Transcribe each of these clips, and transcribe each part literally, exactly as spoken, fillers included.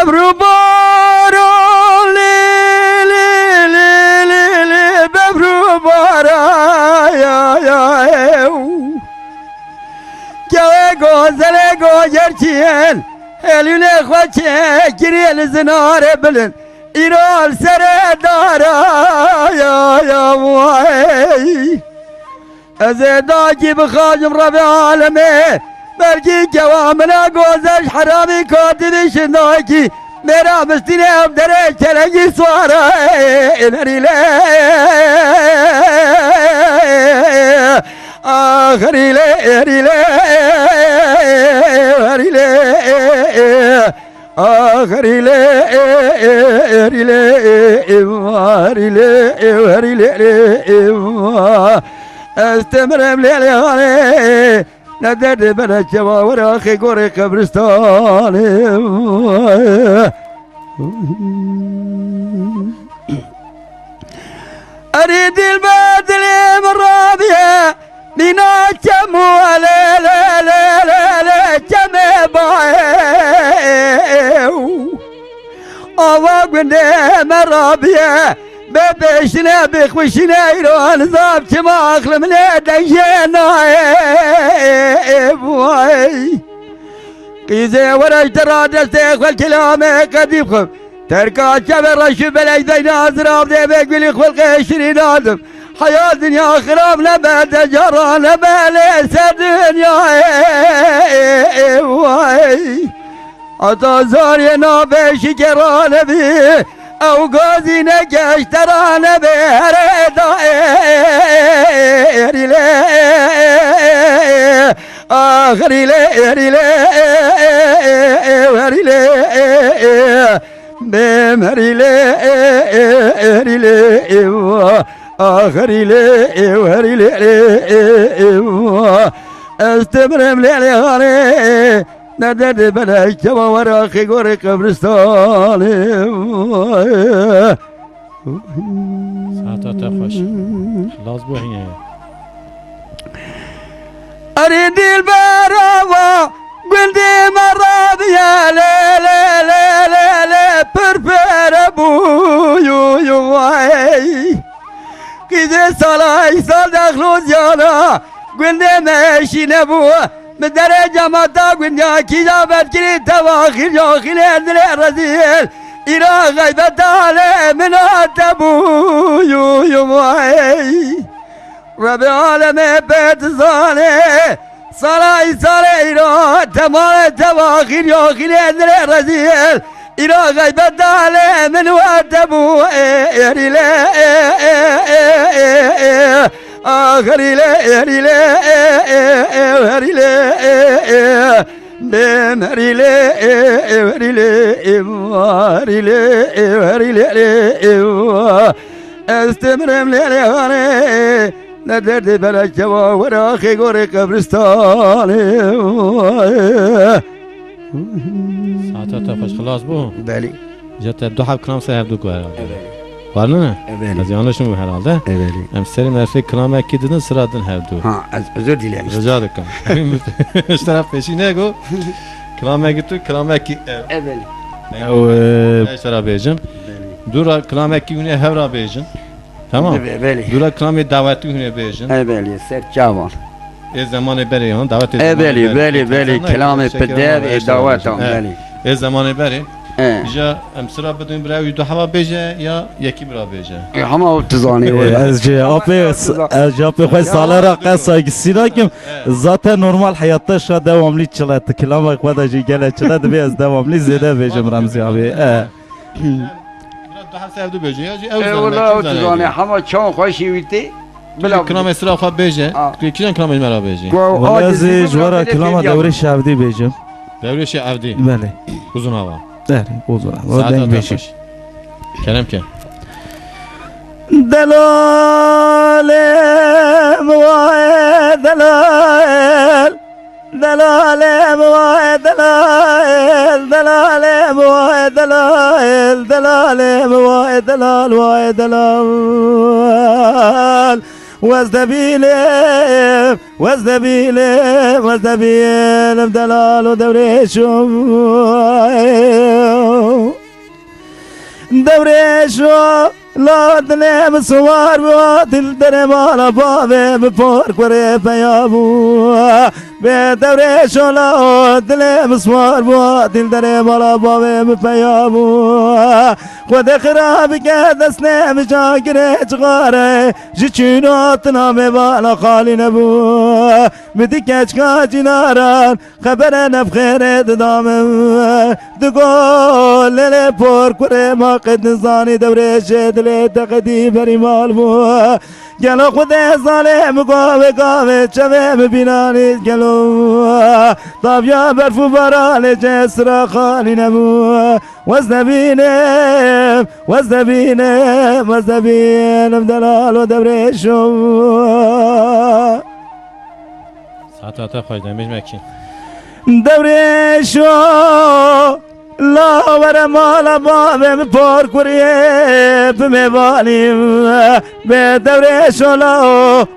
Ebru baran lê, lê, lê, lê, lê, bebru bara ya, ya, ew. Kewê gozelê gocerçiyên, helûlê xwe çêkiriye li zinarê bilind. Îro li serê dara ya, ya, way. Ez ê dakî bixaçim Rebê alemê. Belkî kewa min e gozeş heramî katibî şindakî. Mêra mistînê ev derê çelengî suwara ê nerîlê. Axirîlê, erîlê, erîlê. Axirîlê, erîlê, evarîlê, evarîlê, eva. Ez temirem lê lê hanê, ne derdê bere çewa wera xê gorê qebristanê. Erî dilber dilê min rabiye, mîna çem û lê, lê, lê, lê, lê, çemê bayê. Ava gundê me rabiye, bê pêşine, bê xwişine îro nizav çima axlim lê denjê nayê. Vay. Qîzê were ji te ra destê xwe kilamê qedî bixwim. Terka çavê reş û belek deyna zirav dê bê gulî xulqê şirîn adim. Heya dinya xirab nebe, te cara nebe lê ser dinyayê. Way. Heta zariyê nabê şikê ranebî, ew gazî negeş te ranebê herê da êrîlê. Axirîlê, êrîlê, êrîlê, bêm herîlê, êrîlê, axirîlê, êrîlê, ez temirem lê lê xanê, ne derdê belek çawa wera xê gorê qebristanê. Saeta te xweş. Xilas bû hînê. Erê dilbera wa gundê me rabiye lê, lê, lê, lê, lê, pir pere bû, yu, yu, vay. Qîzê salay sal dexlo ziyana gundê me eşî nebû. Bi derê cemata gunya kîja vedkirî teva xîrca xîlê dilê rezîl. Îra xeybeta lê min hate bû, yu, yu, vay. Rebê alemê pê dizanê. Sala îsarê îra temalê teva xîrca xîlê dilê rezîl. Îra xeybeta lê min hate bû, ê, êrîlê, ê, ê, ê, ê, ê, ê. Axirîlê, êrîlê, ê, ê, ê, herîlê, ê, ê. Bêm herîlê, ê, ê, herîlê, ê, herîlê, ê, herîlê, ê, ê. Ez temirem lê lê hanê, ne derdê belek çawa wera xê gorê qebristanê. Saeta te xweş xilas bû. Belê. Ji te du heb kilam ser hevdu ku herhalde. Evet. Var mı? Evet. Ez yanlış mı herhalde? Evet. Em serê merfê kilamekî didin sira din hevdu. Ha, ez özür dilerim. Rica dikim. Ji te re pêşî nego. Kilamekî tu, kilamekî ev. Evet. Ew, e, ez te re bêjim. Belê. Du ra kilamekî hûn ê hev ra bêjin. Tamam. Be-, belê. Du ra kilamê dawetî hûn ê bêjin. E, belê, ser çavan. Ê zemanê berê yan, dawetê E, zemanê belê, berê. Belê, belê, kilamê pidevê dawetan, belê. Ê zemanê berê. E. Îja em sira bidin bira wî du heva bêje ya yekî bira bêje. E, hema o tizanê o. E, ez ji apê, ez ji apê xwe sala ra qesa gîsî nakim. E. Zaten normal heyatta şa devamlî çile. Kilama xwe de jî gele çile dibe ez devamlî zêde bêjim Remzî abi. E. Biraz daha sevdi böceği. Ev E, zannı, wala kim o tizanê, zannediyor? Hema çawan xweşî wî tê. Bila Kilamê sira xwe bêje. A. Kilan kilamê me ra bêje. Wala ez ê ji we ra kilama dewrê şevdî bêjim. Dewrê şevdî. Belê. Uzun hava. Belê, uzun hava. Saat deng bêjim. Kerem ke. Delalê mi waye delal. Delalê mi waye delal, delalê mi waye delal, delalê mi waye delal, waye delal. Wez debîlim, wez debîlim, wez debîlim delal û dewrêşim. Dewrêşo la dilê min siwar bû, dil derê mala bavê min por kurê peya bû. Bê dewrêşo la dilê min siwar bû, dil derê mala bavê min peya bû. Xwedê xira bike destê min cagirê cixare, ji çûn hatina mêvana xalî nebû. Min di keçka cînaran, xebere nefxêrê dida min. Digo lêlê por kurê ma qet nizanî dewrêşê dilê te qedî berî mal bû. Gelo Xwedê zane min gavê gavê çavê min bînanî gelo. Taviya berf û baranê cesira xalî nebû. Wez nebînim, wez nebînim, wez nebînim delalo dewrêşo. Saeta te xweş, demêj mekî. Dewrêşo, la were mala bavê min por kuriyê bi mêvanî. Bê dewrêşo la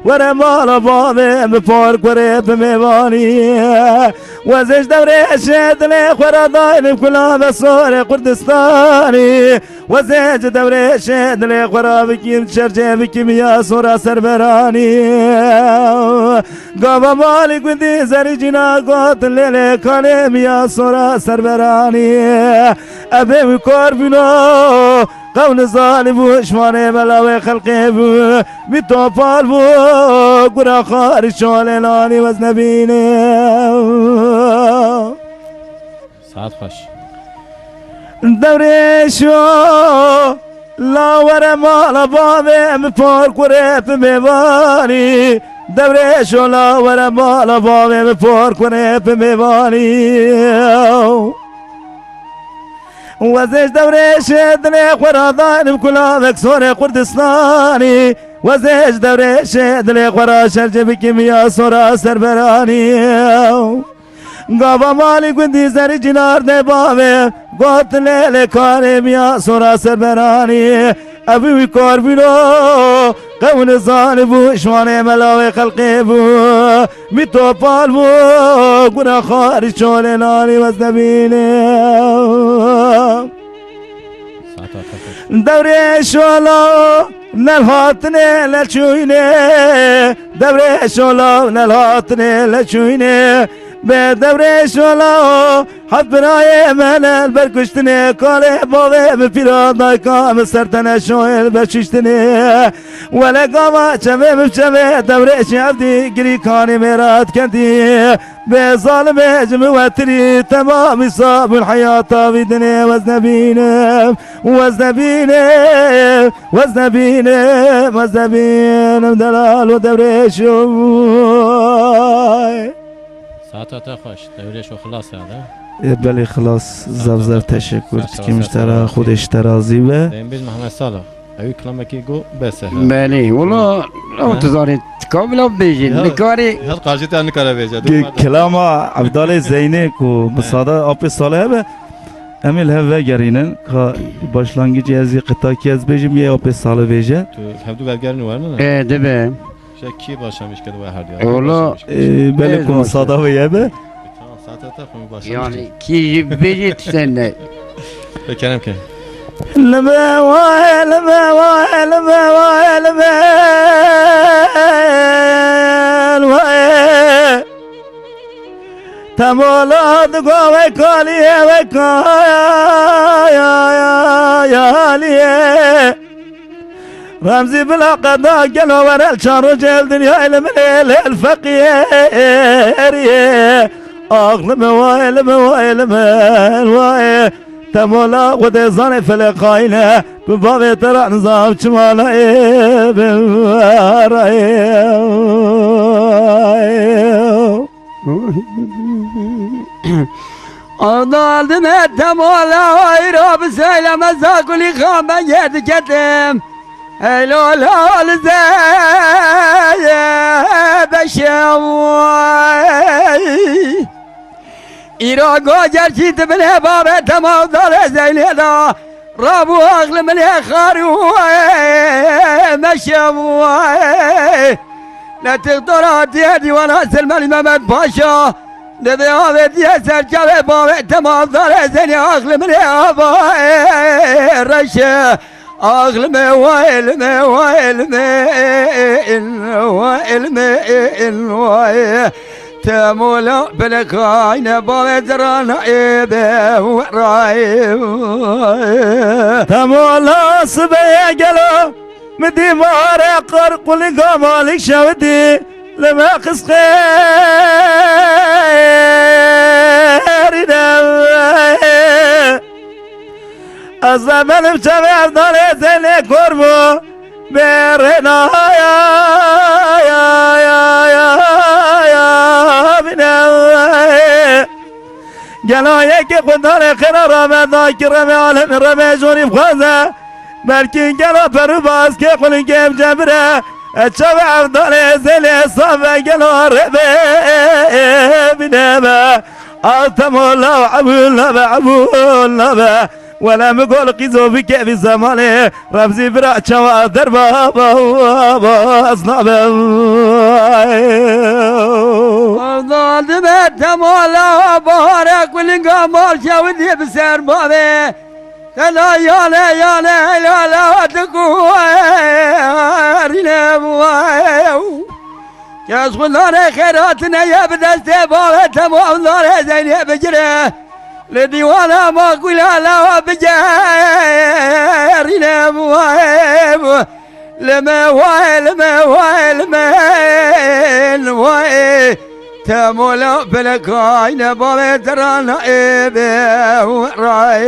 were mala bavê min por kurê bi mêvanî. Wezêj dewrêşê dilê xwe ra daynim kula ve sorê Kurdistanî. Wezê ji dewrêşê dilê xwe ra bikîm, şercê bikîm ya sora serberanî. Gava malî gundî zerî cîna got, lêlê kanê mi ya sora serberanî. Ebê wî kor bîno, qew nizanî bû, şmanê mela wê xelqê bû. Wî topal bû, gura xarî şolê nanî wez nebîne. Saet xweş. Dewrêşo, la were mala bavê min por kurê bi mêvanî. Dewrêşo, la were mala bavê min por kurê bi mêvanî. Wezêj dewrêşê dilê xwe ra danim kulavek sorê Kurdistanî. Wezêj dewrêşê dilê xwe ra şercê bikim ya sora serberanî. Gava malî gundî zerî cînar de bavê, got lêlê karê miya sora serberanî. Ev wî kor bîno, qew nizanî bû, şwanê mela wê xelqê bû. Mî topal bû, guna xarî çolê nanî wez nebîne. Dewrê şola nel hatine, nel çûyne. Dewrê şola nel hatine, nel çûyne. Bê dewrê şola heft birayê me nel ber kuştine. Kalê bavê min pîra dayka min ser tene şoyê li ber çiştine. Wele gava çevê min çevê dewrê şevdî girî kanî mêrat kendî. Bê zalimê ji min wetirî temamî sabûn heyata vî dinê wez nebînim, wez nebînim, wez nebînim, wez nebînim delal û dewrêşo. Saeta te xweş, dewrêşo xilas ya de. E, belê xilas, zev zev teşekkür dikim ji te re, Xwedê ji te razî be. Dembêj Mehmet Sala. Ew kilamekî got bes e. Belê, wala, ew tu zanî, tu ka bila bêjî, nikarî. Her qarşî te nikare bêje. Kilama Evdalê Zeynê ku misada apê Salê hebe, em ê li hev vegerînin, ka başlangicê ez ê qitakî ez bêjim, yê apê Salê bêje. Tu hevdu vegerîn werne ne? E, dibe. Şek kî başlamiş kedi we her diya. E, wala. E, belê ku misada wê hebe. Tamam, saete te xwe başlamiş. Yani, kî jî bêjî tu sen ne. Peki, kerem ke. Lime waye, lime waye, lime waye, lime waye. Temola digo we kaliye, we kaya, ya, ya, liye. Remzî bila qeda gelo werel çar rojel dinyayê li min ê lêl feqîrî. Axlime waye, lime waye, lime waye. Temola Xwedê zanê felê qayne. Bi bavê te ra nizam çima nayê bi rayê. Ardaldime temola ayra bi seyleme zakuli xan ben yerdiketim. Eylo lal zeye beşem. Îro go gerçî tu binê babê temam dare zeynê da. Rabû axli min ê xarû meşem. Netix dora diye dîwana Selmanî Mehmet Paşa. Dibê avêtiye ser çavê bavê temamdar e, zenî axli min ê ava reşe. Axli me wa elime wa elime in wa elime in wa e. Temola pelekayne bavê zerana ê be ray. Temola sibeye gelo. Mi dî mare qar qulinga malik şewitî li me qisqerîne. Ez de benim çavê evdalê zênê kor bû. Bêrêna ya ya ya ya ya bîne. Gelo yekê xwe darê xêra rabe da ki revê alem revê jorî bixwaze. Belkî gelo perû baskê xulîkê bicebire. E çavê evdalê zêlê sabe gelo revê bîne be. Al temo law ebû labe ebû labe. Wele mi gol qîzo bikevî zemanê. Remzî bira çawa derba baz nabe. Evdal dibe temo lawa bahare kulinga mal şewidî bi ser bavê. Tela yale yale yale dikuerîne bu. Kes xuldanê xêratine ye bi destê bavê temo evdalê zeynê bigire. Li dîwana maqûla lawa bigerîne bu. Li me wae, li me wae, li me wae. Temola pelekayne bavê terana ê be ray.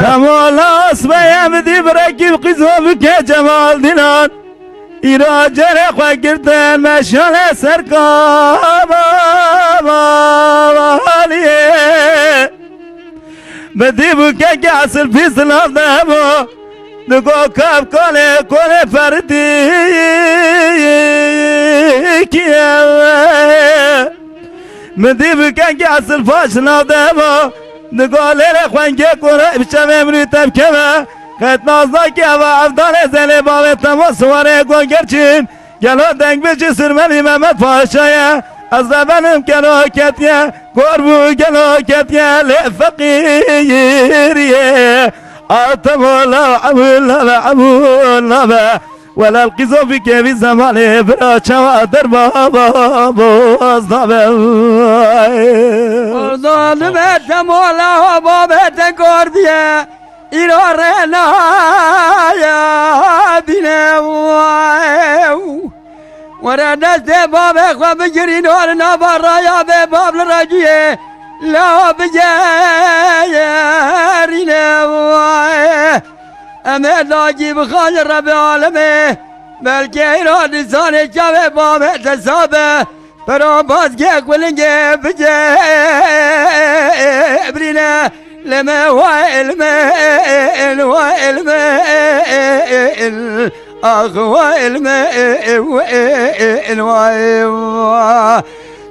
Temola sibeye bidî bi rekîb qîzo bike Cemal Dînan. Îro cerê xwe girtin meşale ser kavaliyê. Bi dî bû keke esil pîs nav debo. Digo kav kolê kolê ferdî kiye. Min dî bike ki esil faş nav debo. Digo lêrê xwengê kore bi çemê min û tevkeve. Qet nazda ki eva evdalê zelê bavê temo siwarê go gerçîn. Gelo deng bi ci sirmenî Mehmet Paşa ye. Ez de benim gelo ketiye. Kor bû gelo ketiye lê feqîriyê. A temo law ebû labe ebû labe. Welal qîzo bikevî zemanê bira çawa derba boz nabe. Orda dibe temo lawa babê te kor biye. Îro re naya bîne. Were destê babê xwe bigirîn, were nava raya bê bab li reciyê lawa bigerîne. Em ê dagî bixan li Rebê alemê, belkê îro dîsanê çavê bavê te sabe. Pero bazgê kulingê bice brîne. Leme wa elme en wa elme en. Ah wa elme en wa.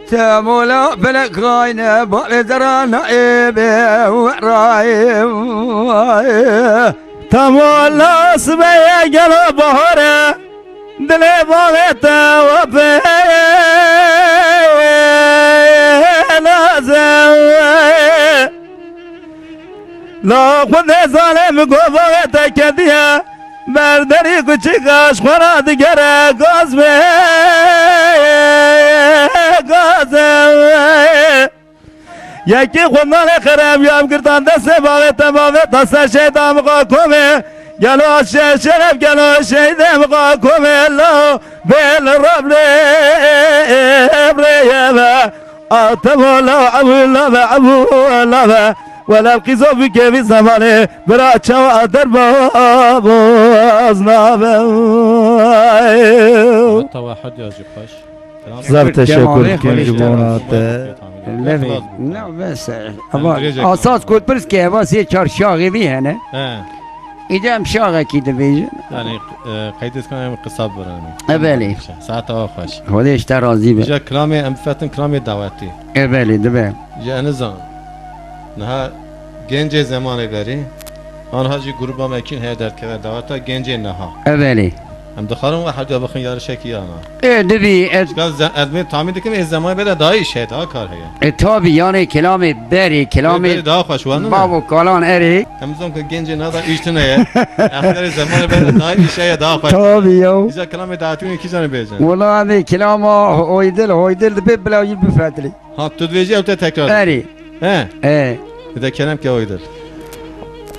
Temola pelekayne bale zerana ebe ray. Temola sibeye gelo bahare. Dilê bavê te we pê naze. La xwe dê zane min go bavê te ketiye. Berderî kuçik aş xwe ra digere gaz be, gaz e. Yekî xwe nalê xereb ya girtan destê bavê te bavê te ser şeyda miqa komê. Gelo şe-, şeref gelo şeyde miqa komê lo bê li rab lê ebreye be. A temo law ebû labe ebû labe. Welal qîzo bikevî zemanê bira çawa derba boz nabe. Tewehhud ya jî xweş. Zaf teşekkür dikim ji bona te. Levê. Ne, bes, e, ama asas ku pirs ke eva sê çar şaxê vî hene. He. Îde em şaxekî dibêjin. Yani, e, qeydê dikan em qisa biranî. E, belê. Saeta we xweş. Xwedê ji te razî be. Îja kilamê em bifetin kilamê dawetî. E, belê, dibe. Ji enizan. Niha gencê zemanê berî. Anha jî gruba me kîn heye derdikeve daweta gencê niha. E, belê. Em dixwarin we heta bixin yarişekî ya na. Ê, dibî, ez Gaz ze-, ez bê tamî dikim, ê zemanê bere daha îş heye, daha kar heye. E, tabî, yanê kelamê berê, kelamê Berê daha xweş, wan ne? Bavo kalan erê. Em zon ki gencê nada îş tune ye. Extiyarê zemanê bere daha îş heye, daha xweş. Tabî ya. Îca kelamê dahatî wî kî zanê bêjin? Wala em ê kelama hoydil, hoydil dibe bila yî bifedilî. Ha, tu dibêjî ew te tekrar. Erê. He. E. Bide kerem ke hoydil.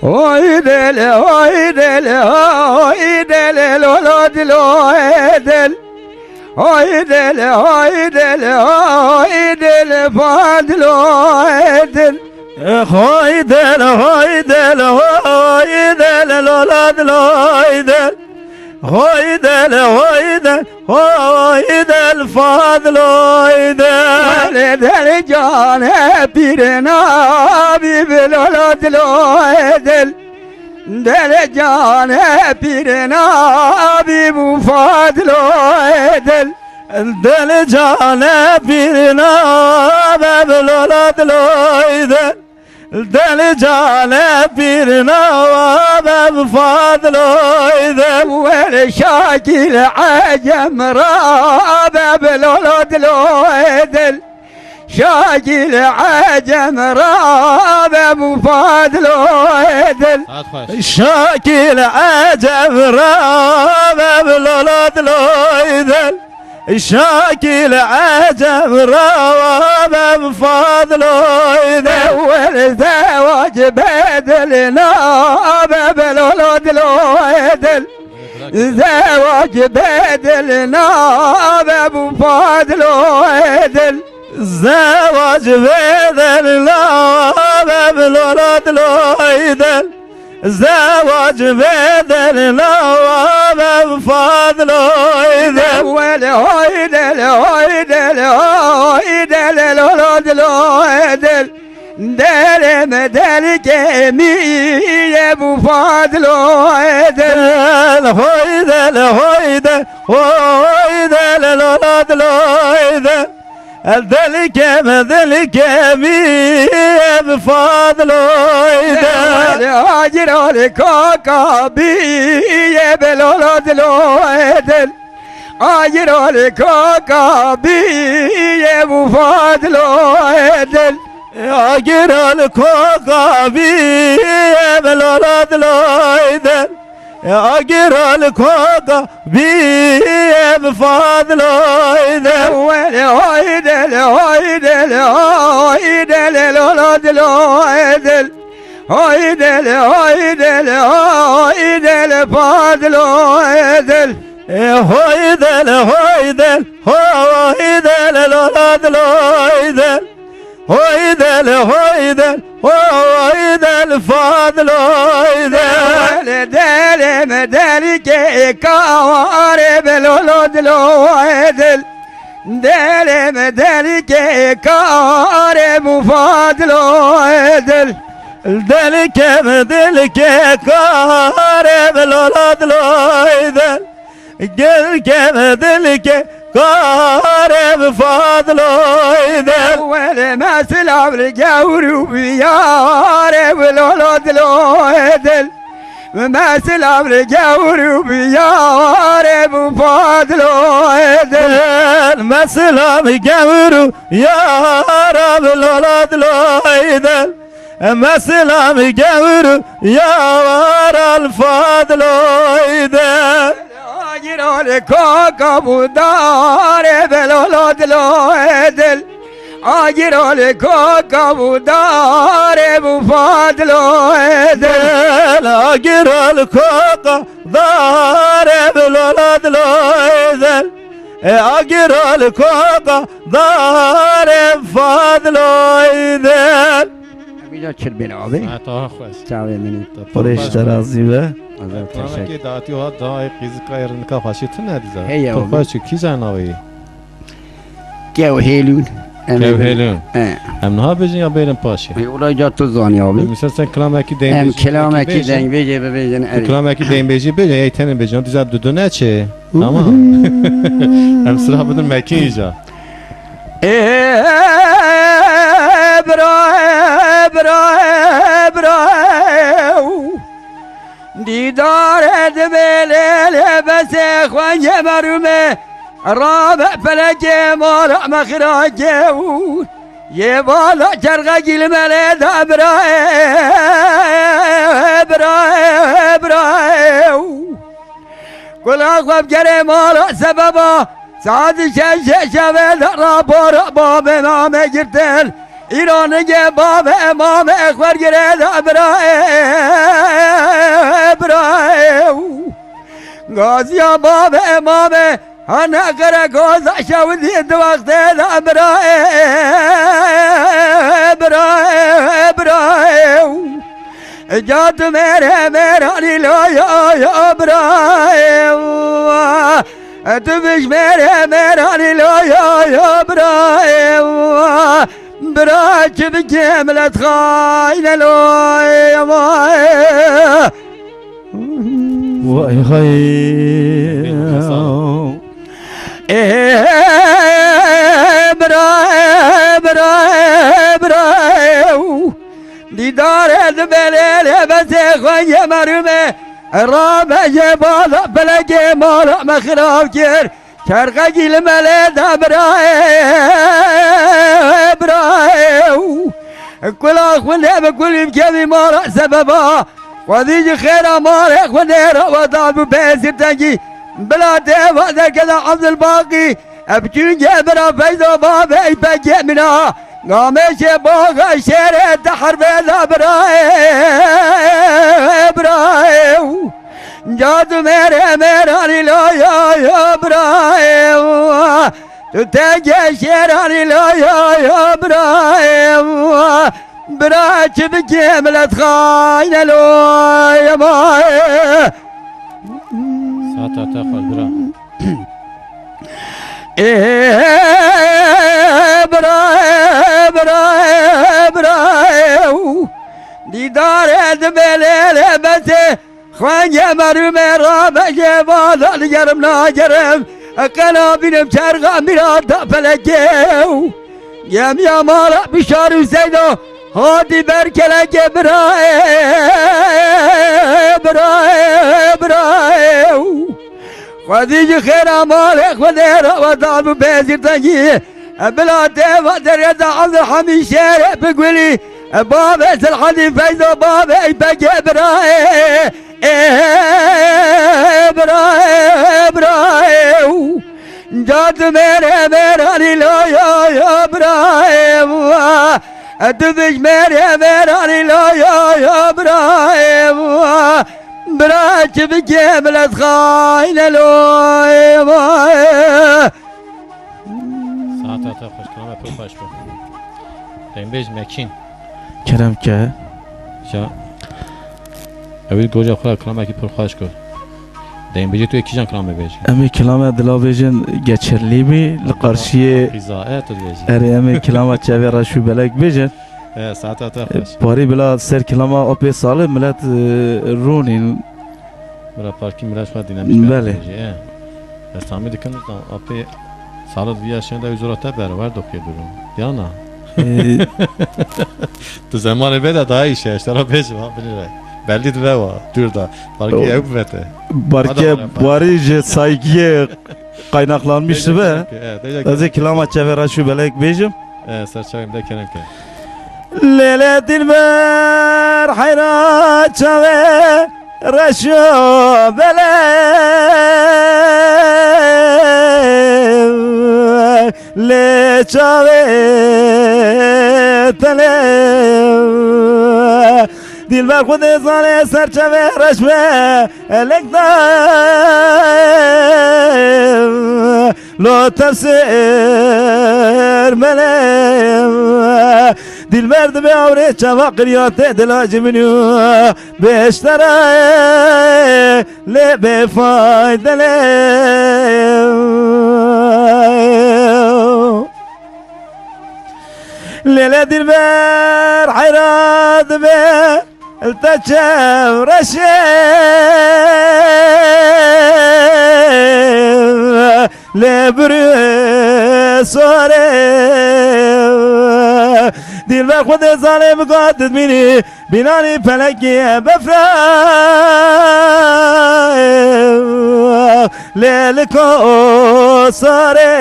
Hoydil, hoydil, hoydil, lolo dilo edil. Hoydil, hoydil, hoydil, fadlo edil. Hoydil, hoydil, hoydil, lolo dilo edil. Hoydel, hoydel, hoydel, fadlo hoydel. Del, del, cane pîrê nabî, bilolo dilo edel. Del, cane pîrê nabî, bu fadlo edel. Del, cane pîrê nabe, bilolo dilo edel. Del cane pîrina ve bi fadlo edel. Wele şakîl ecem rabe bi lolo dilo edel. Şakîl ecem rabe bi fadlo edel. Hat xweş. Şakîl ecem rabe bi lolo dilo edel. Şakîl ecem rawa be bi fadlo edel. Ewel zewac bedel nabe bi lolo dilo edel. Zewac bedel nabe bi fadlo edel. Zewac bedel nabe bi lolo dilo edel. Zewac bedel nawa bi fadlo edel. Wele hoydel, hoydel, hoydel, lolo dilo edel. Delê me delkê mi ye bu fadlo edel. Del hoydel, hoydel, hoydel, lolo dilo edel. El delkê me delkê mi ye bi fadlo edel. Agir oli kaka bi ye bi lolo dilo edel. Agir oli kaka bi ye bu fadlo edel. Agir oli kaka bi ye bi lolo dilo edel. Agir oli kaka bi ye bi fadlo edel. Wele hoydel, hoydel, hoydel, lolo dilo edel. Hoydel, hoydel, hoydel, fadlo edel. E hoydel, hoydel, hoydel, lolo dilo edel. Hoydel, hoydel, hoydel, fadlo edel. Wele delê me delkê kaware bi lolo dilo edel. Delê me delkê kare bu fadlo edel. Delkê me delkê kare bi lolo dilo edel. Gelkê me delkê kare bi fadlo edel. Wele me silav li gewr û biyare bi lolo dilo edel. Me silav li gewr û biyare bi fadlo edel. Me silav li gewr û yara bi lolo dilo edel. Me silav li gewr û yara li fadlo edel. Agir oli kaka bu dare bi lolo dilo edel. Agir oli kaka bu dare bu fadlo edel. Agir oli kaka dare bi lolo dilo edel. E agir oli kaka dare fadlo edel. Güzel çirbin abi. Saeta xweş. Çavê min. Xweş te razî be. Teşekkür. Dahatî hat daha qîzika êrnika xweşî tune dîza. Heye abi. Xweş kî jan navê? Kewhêlûn. Kewhêlûn. He. Em niha bêjin ya bêrin paşê? Ê, ola ca tu zanî abi. Misal sen kilamekî deynbêjî. Em kilamekî deynbêjî bibêjin. Tu kilamekî deynbêjî bêje, ey tenê bêjin. Dîza du du neçe. Tamam. Em sira bidin mekî îca. Ebra, ebra, ebra. Dîdare dibê lê lê be Sê xwengê merûmê rabe pelekê mala me xirake û yê bala çerxekî li melê de bira ê, bira ê, bira ê. Kula xwe bi gerê mala sebeba saet şeşê şevê de rapora bavê mamê girtin. Îro nigê bavê mamê xwergirê de bira ê, bira ê. Gaziya bavê mamê hane qere goza şewidî di wextê de bira ê, bira ê, bira ê. Ca tu mêrê mêranî lo yo yo bira ê. Tu bij mêrê mêranî lo yo yo bira ê. Bira çi bike milet xayne lo yo. Vay hay. Ê bira, ê bira, ê bira, ê. Dîdarê di belê lê besê xwengê merûmê. Rabe jê bala pelekê mala me xirab kir. Çerxekî li melê de bira ê, bira ê. Kula xwindê bi kulî bi kevî mala sebeba. Xwedî ji xêra malê xwindê re weda bi pêsir tengî. Bila tê va derkeda Abdulbaqî. Ev çûnge bira feyda bavê pekê mina. Gamêşê baxa şêrê te herbê de bira ê, bira ê. Ca tu mêrê mêranî lo yo yo bira ê. Tu tengê şêranî lo yo yo bira ê. Bira çi bike milet xayne lo yo ma ê. Saeta te xweş bira. Ê bira, ê bira, ê bira, ê. Dîdarê di belê lê besê. Xwengê merûmê rabe jê bala digerim nagerim. Qena bînim çerxa mîra da pelekê. Gemiya mala bişar û seydo. Hatî ber kelekê bira ê, bira ê, bira ê. Xwedî ji xêra malê Xwedê re weda bi pêsir tengî. E bila tê va derê de Abdulhamîd şêrê bi gulî. E bavê Silhedî feydo bavê pekê bira ê. Ê bira ê, bira ê. Ca tu mêrê mêranî lo yo yo bira ê. E tu bij mêrê mêranî lo yo yo bira ê. Bira çi bike milet xayne lo ê. Saeta te xweş, kilama pir xweş bû. Dengbêj Mekîn. Kerem ke. Ja. Ew ê goja xwe kilamekî pir xweş got. Dengbêjê tu yê kîjan kilamê bêjî? Em ê kilame dila bêjin geçerlî bî, li qarşiyê Qîza, e, tu dibêjî. Erê, em ê kilama çavê reş û belek bêjin. E, saeta te xweş. Parî bila ser kilama apê salê milet, e, rûnîn. Bira parkî miraç xwe dînamîk Belê. Bêjî, e. Ez tahmîn dikim, apê Salet viya şenda ew zora te ber, wer doxê dûr. Yana. Ee. Tu zemanê bê de daha îşe, işte ra bêjim, ha, bilî re. Belli dibe wa, dûr da. Parkî O, ew bivete. Parkê Hadi bana, buarî ji saygiyê kaynaklanmış dibe. Peki, evet, peki. Ez ê kilama çevê reş û belek bêjim. E, ser çavê min de kerem ke. Lêlê dilber heyra çavê reş û belê. Lê çavê te lê. Dilber xwedê zanê ser çavê reş be. Elek da. Lo tefsir mele. Dilber dibe awrê çava qirya te dila ji min û beştera lê bêfayde lê. Lêlê dilber heyra dibe. Te çev reşê lê birê sorê. Dilber xwedê zalê min got dibînî, bînanî pelekî befra lê li kosarê.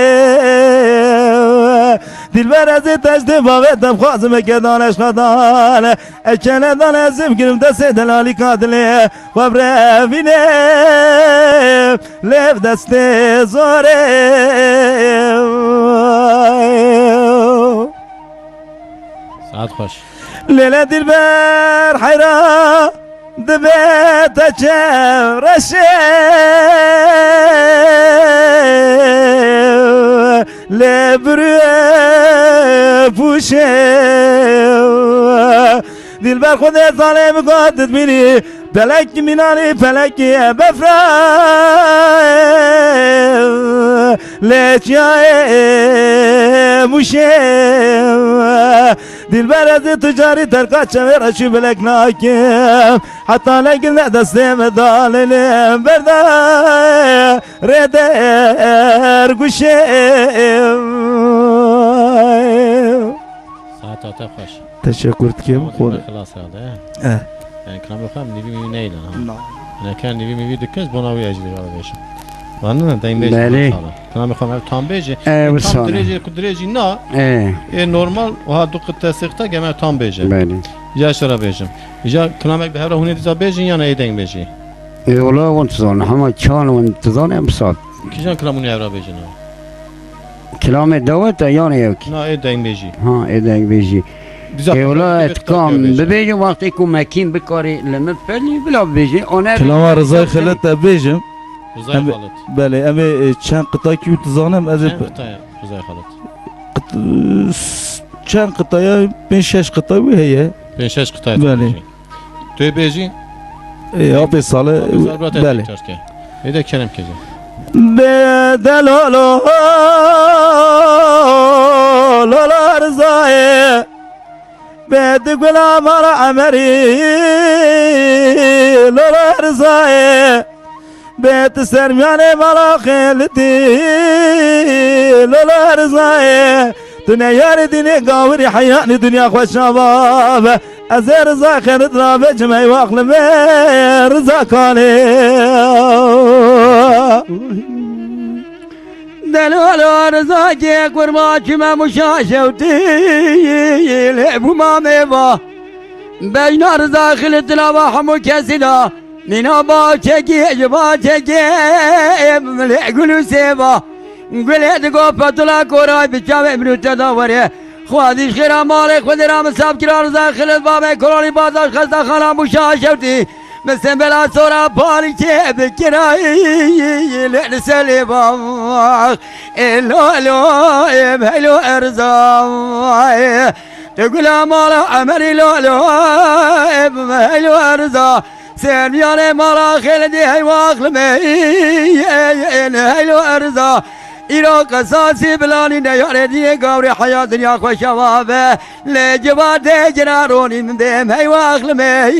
Dilber ez ê teştê bavê te bixwazim eke dan eşqa dan. Ekene dan ez ê bigirim destê delalî katilê. Xwe birevîne lê bi destê zorê. Saet xweş. Lêle dilber heyra dibe te çevreşê lê birê pûşê. Dilber xwedê zalê min got dibînî, pelek mînanî pelekî befra lê çiyayê mûşê. Dilber ez ê tu carî terka çevê reşî bilek nakim. Heta legil ne destê min dalê lê berda rê der guşê. Saeta te xweş. Teşekkür dikim. Tamam, xwe xilas herhalde, he? Eh. Yani kilamê xwe em nîvî mîvî neylan, ha? Na. Yani ken nîvî mîvî dikir, bona wî ez jî vê bêjim. Van ne, deng bêjim, Belê. Kilamê xwe em tam bêjê. Eh, E, tam wisa ne? Dirêjê ku dirêjî na. Eh. E, normal, ha du qite sê qite geme tam bêje. Belê. Ya şera bêjim. Ya kilamek bi hevra hûnê dîsa bêjin ya ne ê deng bêjî? E, wala wan dizane, hema çan wan dizane em sat. Kîjan kilam hûnê hevra bêjin ha? Kilamê dawet e, yanê yek. Na, ê dengbêjî. Ha, ê dengbêjî. Dîsa E, wala, ez kam bibêjim, wextê ku mekîn bikarî li min pelî, bila bibêjî. Ona Kilama Rizay Xelet te bêjim. Rizay Em, Xelet. Belê, em ê, e, çend qitayekî û dizanim, ez ê Çend pe- qitaya Rizay Xelet? Qit-, s-, çend qitaya, pênc şeş qitay wî heye. Pênc şeş qitaya Belê. dibêjî. Tu yê bêjî? Ê, apê sale, Apê sale, bira te belê. Tekrar ke. Ê de kerem ke. Bê delalo, lala Rizayê. Bê di gula mala Emerî, lala Rizayê. Bê tu sermiyanê mala Xêlidî, lala Rizayê. Tu ne yarê dînê gawirî heyanî dinya xweşa babe. Ez ê Riza Xêlid ra bêjim ey waxlimê Riza Kalê. Delala Riza kê kurma çime muşa şewtî lê bûma mêva. Bejna Riza Xêlid lava hemû kesî da. Nîna ba çekî, ji ba çekê, em lê gul û sêva. Gulê digo petula koray bi çavê min û te da were. Xwedî ji xêra malê xwedê ra min saf kira Riza Xilid babê kolonî bazaş xestaxana Mûşa Şewtî. Min sembela sora parî çê bikirayî lê li selê bax. Ê lo lo ê meylo erza. Tu gula mala Emerî lo lo ê meylo erza. Sermiyanê mala Xêlidî heywa axlimê, heylo erza. Îro qesasî bilanî ne yarê diyê gavrê heya dinya xweşa va be. Lê civatê cina ronî min dêm heywa axlimê,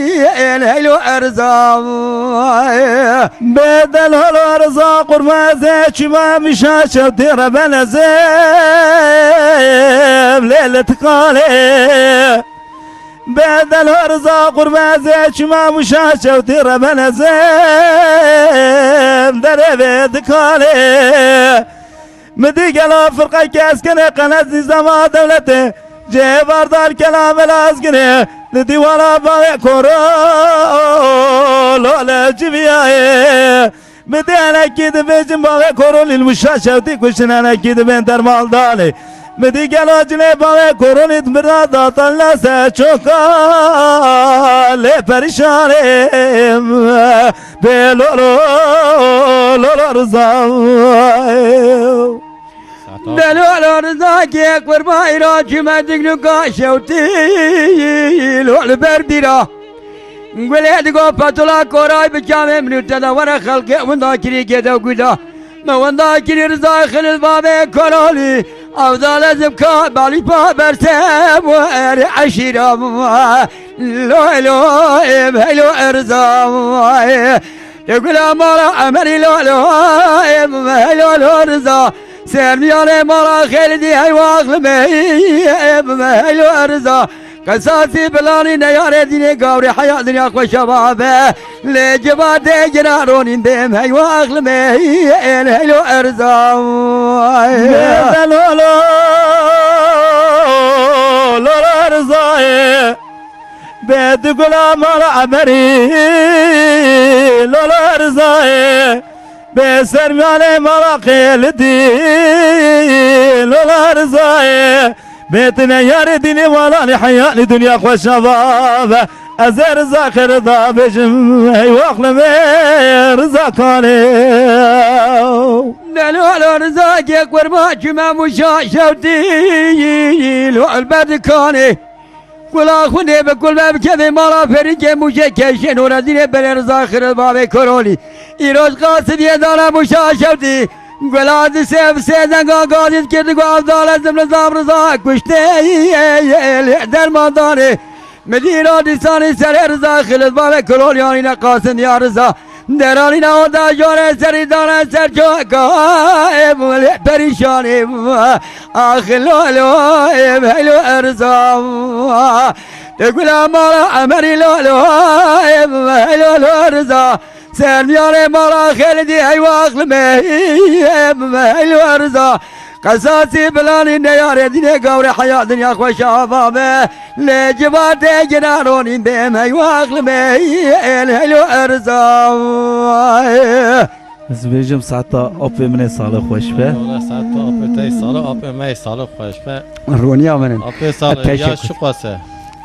heylo erza. Bê delal erza qurmezê çima mişa çewtê rebenezê. Lê li tikalê. Bedel Rıza qurbezê çima muşa çewtî rebenezem derevê dikalê. Mi dî gela firqe keskine qenet nîzama dewletê. Cêvardar kela melazgine li dîwala bavê koro lole civiyayê. Mi dê enekî dibêjim bavê Korolî li Muşa Şewtî kuştin enekî dibên dermal dalê. Mi dî gelo cilê bavê Korolî di mirda datan lase çoka lê perîşanê. Bê lolo lolo Rıza. Delo lo Rıza kê kurbayra çime digluka Şewtî lo li ber dîra. Gulê digo petula koray bi çavê min û te de were xelkê winda kirî gêde û guda. Me winda kirî Riza Xilil babê Korolî. Avdale zimka balî pa berse were eşîra. Lo lo ê meylo erza. Te gula mala Emerî lo lo ê meylo lo Riza. Sermiyane mala xêlidî heywa axlime heylo erza. Qesasî bilanî neyarê dînê gawrê heya dinya xweşa babe. Lê civatê gina ronîn dêm heywa axlime heylo erza. Lolo, lolo erza e. Bê di gula mala emerî, lolo erza e. Bê sermiyane mala xêlidî, lolo erza e. Bê tine yarê dînê walanî heyanî dinya xweşa babe. Ez ê riza xêrda bêjim, hey waxlime riza kanê. Lolo riza ke qurban çime muşa şewtî, lo elbet kanê. Kula xwedê bi kul be bikevê mala ferîkê mûşê keşên û rezîlê berê riza xiril bavê korolî. Îroj qasibiyê dana mûşa şewtî. Gula di sê bi sê denga gazî dikir digo evdal ez dim nizam riza kuştê dermandanê. Midîra dîsanî serê riza xilil bavê korolî anîne qasim ya riza. Deranîna oda jore serî dane ser coka ê perîşanê. Ax lolo ê heylo erza. Te gula mala emerî lolo ê heylo erza. Sermiyane mala xêlidî heywa axlime ê heylo erza. Qesasî bilanî neyarê dînê gawrê heya dinya xweşa babe. Lê civatê gina ronîn dêm heywa axlime ê heylo erza. Ez bêjim saeta apê min ê salê xweş be. Wala saeta apê te yê salê, apê me yê salê xweş be. Roniya min in. Apê salê, teşekkür. Yaş çi qas e?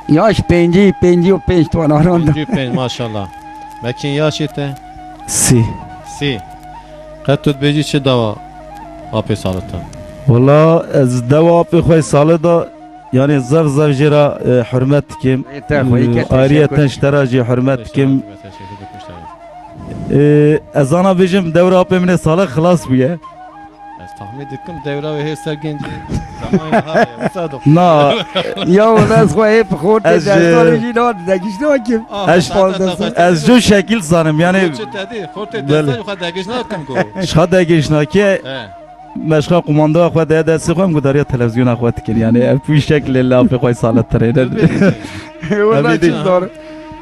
Yaş pêncî, pêncî û pênc tuwan aran da. Pêncî û pênc, maşallah. Mekîn yaşê te? Sî. Sî. Qet tu dibêjî çi dawa apê salê te? Wala ez dawa apê xwe salê da, yani zaf zaf jê re, e, hurmet dikim. Ê te xweyî ke, e, ayrıyeten teşekkür. Ji te re jî hurmet dikim. Teşekkür, teşekkür, teşekkür. E, ez ana bêjim dewra apê min ê salê xilas bûye. Ez tahmin dikim dewra wê hê ser gencî zamanê niha ye, wisa dixwe. Na. Ya wala ez xwe hê bi xortê ez, e, destan jî na degişt nakim. Ah, ez, saete ez, saete ez ju şekil zanim, yani. Çi te dî? Xortê, belê, destan xwe degiş nakim go. Ji xwe degiş nake. He. Me ji xwe qumanda xwe de destê xwe, em gudariya televizyona xwe dikir, yani ev bu şekilê lafê xwe salet tirêne. Wala çi zor.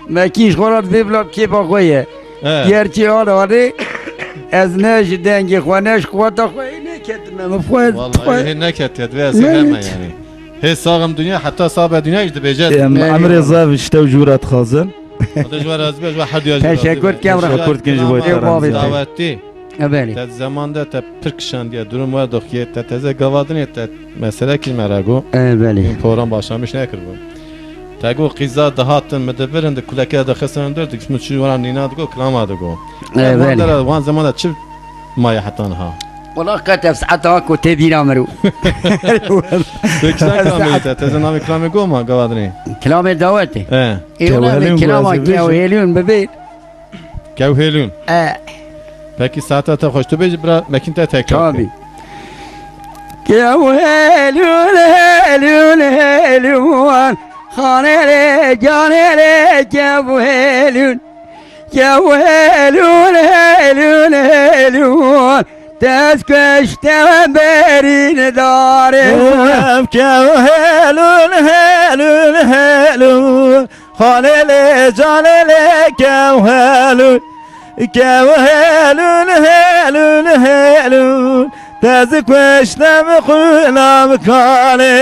Me kî ji xwe re dibê bila kêfa xwe ye. He. Gerçi ana anê ez ne ji dengê xwe ne ji quweta xwe hê neketime. Min xwe, vallahi xwe hê neketiye, divê ez hê heme yani. Hê saxim dinya, heta sax be dinya jî dibêje. Em emrê zaf ji te û ji wira dixwazin. Hadi ji we razî be, ji we her duya jî razî be. Teşekkür dikim. Teşekkür dikim ji bo te re. Dawetî. E, belê. Te zeman de te pir kişandiye, durum we doxiye, te teze gavadinê te mesele kir me re go. E, belê. Program başlamiş nekir bû. Te go qîza dihatin, mi dibirin, di kulekê de dixistin dur, dikiştin çi wana nîna digo, kilama digo. E, belê. Wan de re, wan zeman de çi maye heta niha? Wala qet ev saeta ku tê bîra min rû. Peki sen kilamê te, teze navê kilamê go ma gavadinê? Kilamê dawetê. He. Ê, wala Kewhelûn kilama wazê bêje. Kewhelûn bibê. Kewhelûn. E. Peki saeta te xweş, tu bêjî bira, mekîn te tekrar. Tabii. Kewhelûn, helûn, helûn, xanê lê, canê lê, kewhelûn. Kewhelûn, helûn, helûn, dest kuşte berîn darê. Em kewhelûn, helûn, helûn, xanê lê, canê lê, kewhelûn. Kewhelûn, helûn, helûn, te zî kuşte bi xwîna bi kanê.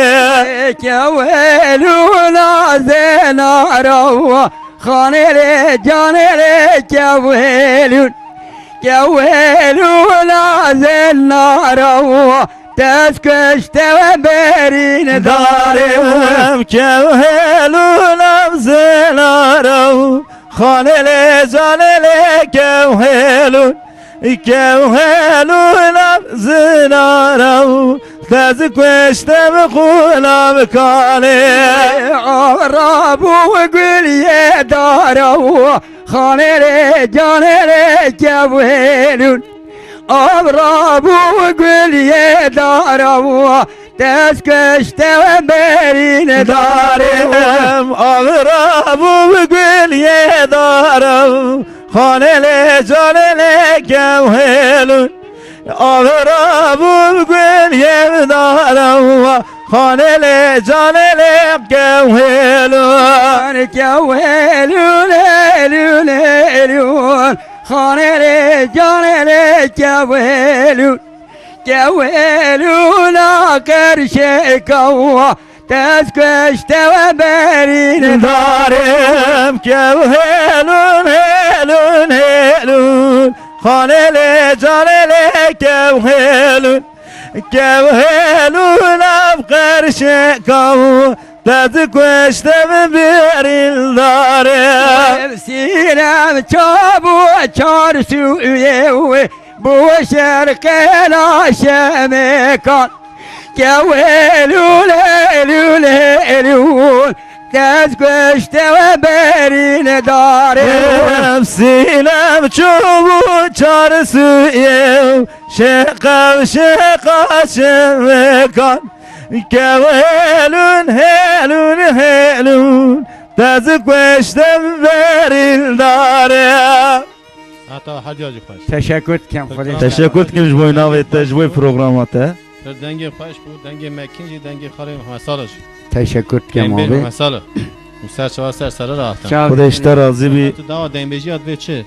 Kewhelûna zêna rewa, xanê lê, canê lê, kewhelûn. Kewhelûna zêna rewa, dest kuşte we berîn darê. Darê em kewhelûna zêna rewa. Xanê lê canê lê kewhelûn, kewhelûn ev zinara û te zî kuşte bi xwîna bi kanê. Av rabû guliyê dara û xanê lê canê lê kewhelûn. Av rabû guliyê dara û dest kuşte we berîn darê. Darê em av rabû guliyê dara û xanê lê canê lê kewhelûn. Avera bû gul yevdara wa, xanê lê canê lê kewhêlûn. Kewhêlûn, hêlûn, hêlûn. Xanê lê canê lê kewhêlûn. Kewhêlûna qerşê kewa. Tez kuşte we berîn darim, kew hêlûn, hêlûn, hêlûn. Xanê lê canê lê kew hêlûn. Kew hêlûn ev qerşê kew. Tez kuşte we berîn darim. Sînem çabû çar sûyê wê. Bû şerqê la şemê kan. Kewêlûn, êlûn, êlûn, tez kuşte we berîne darê. Ev sînem çûbû çar sûyê, şeqew şeqa şevekan. Kewêlûn, hêlûn, hêlûn, tez kuşte we berîne darê. Heta her cihazî xweş. Teşekkür dikim, Xwedê. Teşekkür dikim ji bo navê te, ji bo programa te. Pir dengê xweş bû, dengê Mekîn jî, dengê xalê Mehmed Salih jî. Teşekkür dikim abi. Mehmed Salih. Û ser çava ser sere re hatin. Sağ ol. Xwedê ji te razî bî. Tu dawa dengbêjiya divê çi?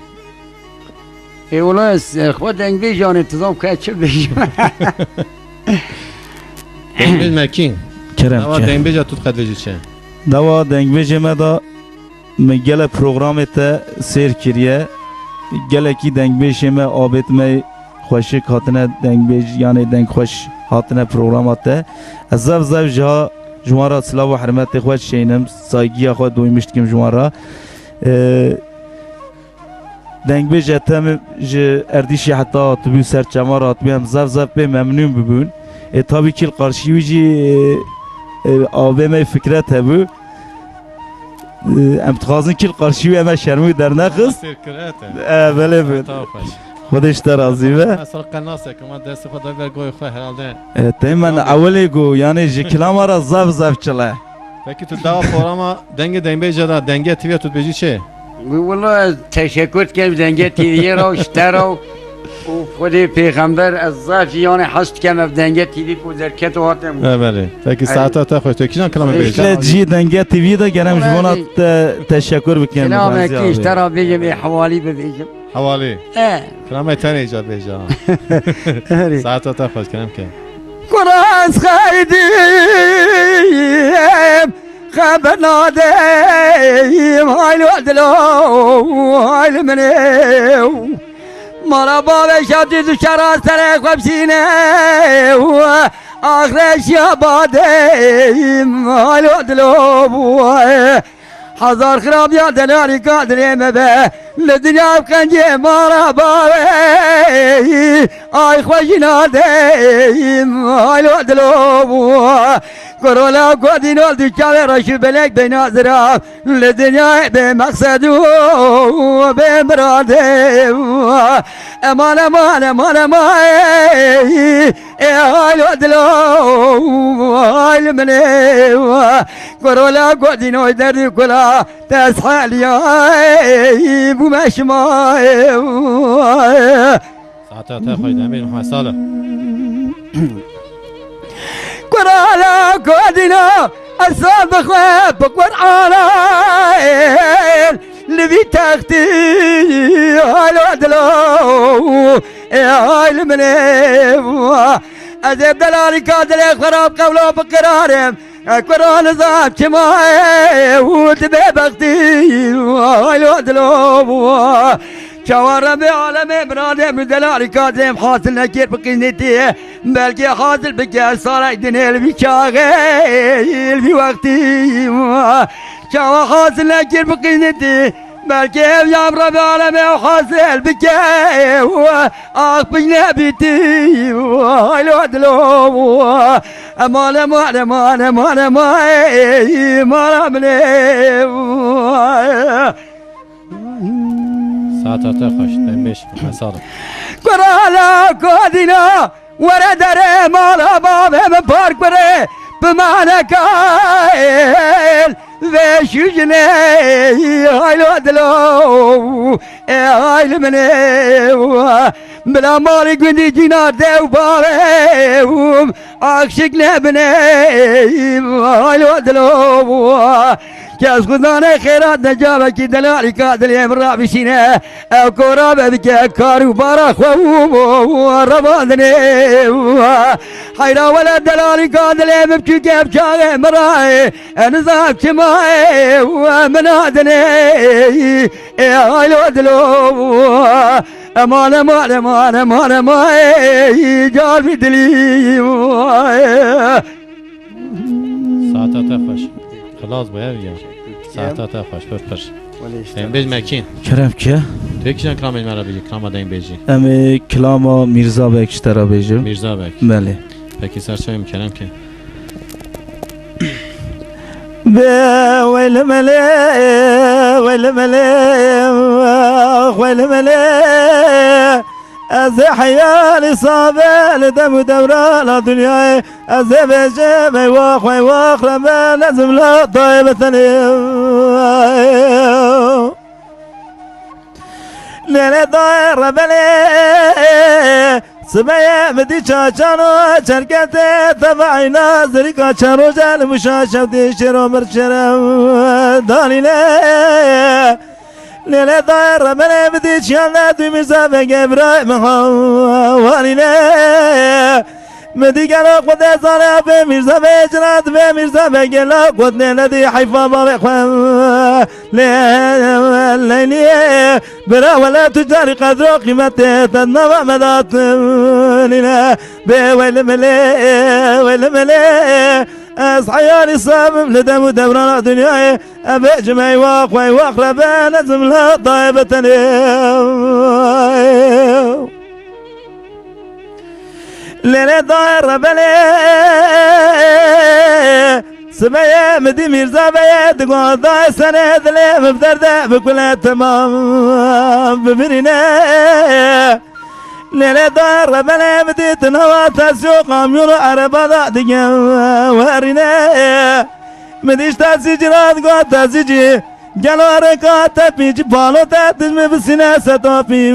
E, wala ez, e, xwe dengbêj anê, tu zam ke çi bêjim. Dengbêj Mekîn. Kerem, dawa kerem. Dengbêja tu diqet vêjî çi? Dawa dengbêjê me da Min gelek programê te sêr kiriye. Gelekî dengbêjê me, abêt me xweşik hatine dengbêj, yanê dengxweş hatine programa te. Ez zef zef ji ha ji wan re silav û hurmetê xwe dişeynim, saygiya xwe doymiş dikim ji wan re. Ee, dengbêj Ethem ji Erdîşê heta hatibû ser çema re hatibû, em zef zef pê memnûn bibûn. Ê, tabî kî li qarşî wî jî, ê, ê, avê me Fikret hebû. Em dixwazin kî li qarşî wî em e şermû dernexist. Fikret e. E, belê bin. Tamam, xweş. Xwedê ji te razî be. Mesela qenasek, ama destê xwe da ber goyê xwe herhalde. E, temen ewilê go, yani ji kilama re zaf zaf çile. Peki tu dawa programa Dengê Dengbêja da, Dengê T V'ye tu dibêjî çi? Wala ez teşekkür dikim Dengê T V'ye re, ji te re. Û Xwedê pêxember, ez zaf jî yanê hez dikem ev Dengê T V ku derket û hatem. E, belê. Peki, saeta te xweş. Tu kîjan kilamê bêjî? Îşte cî Dengê T V de gerem ji bona te teşekkür bikim. Kilamekî ji te re bêjim, ê hewalî bibêjim. Hewalî. E. Kilamê te nêca bêje. Erê. Saeta te xweş, kerem ke. Kuras xeydim. Xeber nadeyim, haylo dilo, hayli min ê. Mala bavê şatî du şera serê xwe bişîne. Axreşiya badeyim, haylo dilo. Hezar xirabiya delalî kadrê me be. Li dinya ev qencê mala bavê. Ay xwe jî nadeyim, haylo dilo. Korola godîno di çavê reş û belek beyna zira. Li dinyayê bê meqsed û bê miradê. Eman, eman, eman, eman. Ê, ê, haylo dilo, hayl min ê. Korola godîno derdî kula. Tesheliyay bûme şima. Saeta te xweş, demê xwe sala. Kurala godîna, ez sal bixwe bi Qur'ana. Li vî textî halo dilo, ê hayl min ê. Ez ê delalîka dilê xwe re bi qewlo bi qirarim. Kur'an zaf çima û tu bêbextî, haylo dilo. Çawa Rebê alemê miradê min delalî kazêm hasil nekir bi qîznîtî. Belkî hasil bike salek dinê li vî çaxê, li vî wextî. Çawa hasil nekir bi qîznîtî. Belkî ev ya Rebê alemê hasil bike. Ax pişt nebîtî, haylo dilo. Eman, eman, eman, eman, eman, ey, mala min ê. Saeta te xweş, demê xweş, sağ ol. Kurala godîna, were derê mala bavê min park birê, bi maneka el. Vê şûjinê, ay lo dilo, e ay li min ê, bila malê gundî cîna dew bavê, aşik nebinê, ay lo dilo. Kes xwe zane xêrat necavekî delalîka dilê min rabişîne, ew kora be bike kar û bara xwe û revandinê. Heyra wele delalîka dilê min biçûke bi çaxê min rayê. E nizam çima e, e, min adine, e, ay lo dilo, e, mane, mane, mane, mane, ma, e, car bir dili, e. Saeta te xweş. Xilas bû ev ya. Saeta te xweş, pir pir. Em bêj Mekîn. Kerem ki. Tu kîjan kilamê me re bêjî, kilama deyên bêjî? Em ê kilama Mîrza Bek ji te re bêjim. Mîrza Bek. Belê. Pekî serçavê min kerem ki. Be weyli melê, weyli melê, weyli melê. Ez ê heyalî sabe li dem û dewrana dinyayê. Ez ê bêjim eywax, eywax rebe nezim la dayê betenê. Lêlê dayê rebelê, sibeyê min dî çaçano çerketê teva eyna zirîka çar roje li mişa şevdî şêro mir şêre danîne. Lêlê dayê rebelê min dî çiyane dû Mîrza Begê birayê min hawanîne. Min dî gelo xwe dê zane apê Mîrza Begê cina dibê Mîrza Begê la got nê nedî heyfa bavê xwe. Lê Leyliyê bira wele tu carî qedro qîmetê te nava me datin nîne. Bê weyli milê, weyli milê. Ez heyalî sabim li dem û dewrana dinyayê. Eve cimey wax wey wax rebe nezim la dayê betenê. Lêlê dayê rebelê. Sibeyê min dî Mîrza Beyê digot dayê senê dilê min bi derde bi kulê temam bibirîne. Lêlê dayê rebelê min dî di nava taksî û kamyon û ereba de digem werîne. Min dî ji taksîcî re digot taksîcî. Gelo rêka te pîncî palo te tij min bisîne setopî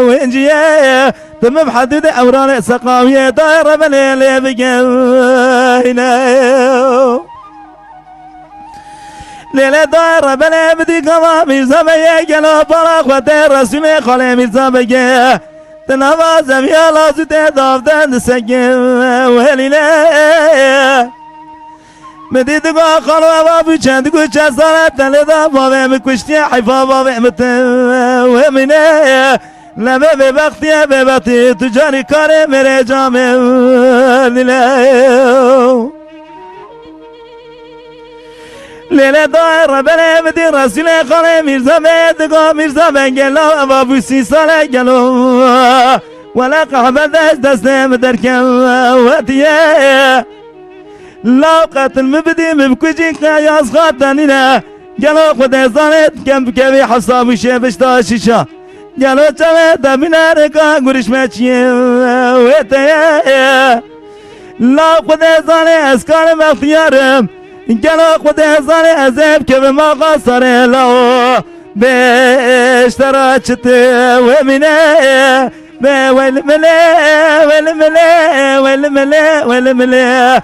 wê ciyê. Di min bi hedûdê ewranê seqawiyê dayê rebelê lê bigehîne. Lêlê dayê rebelê bidî gava Mîrza Beyê gelo para xwe tê Resûlê xalê Mîrza Begê. Di nava zemiya lazû tê davden di sekê welîne. Min dî digo xalo eva bû çend ku çend sale te lê da bavê min kuştiye heyfa bavê min te wemîne. Lebe bêbextiye bêbextî tu carî karê mêrê camê nîle. Lêlê dayê rebelê min dî Resûlê xalê Mîrza Beyê digo Mîrza Bengê law eva bû sî sale gelo. Wele qehbet ez destê min derkewetiye. Law qetil min bidî min bikujî qeyas xatenîne. Gelo Xwedê zanê dikem bikevî hesabî şê bişta şîşa. Gelo çavê te bîne rêka gurişme çiyê wê te ye. Law Xwedê zanê ez karim extiyar im. Gelo Xwedê zanê ez ê bikevim axa sarê law. Bêştera çiti wê mîne. Bê weyli milê, weyli milê, weyli milê, weyli milê.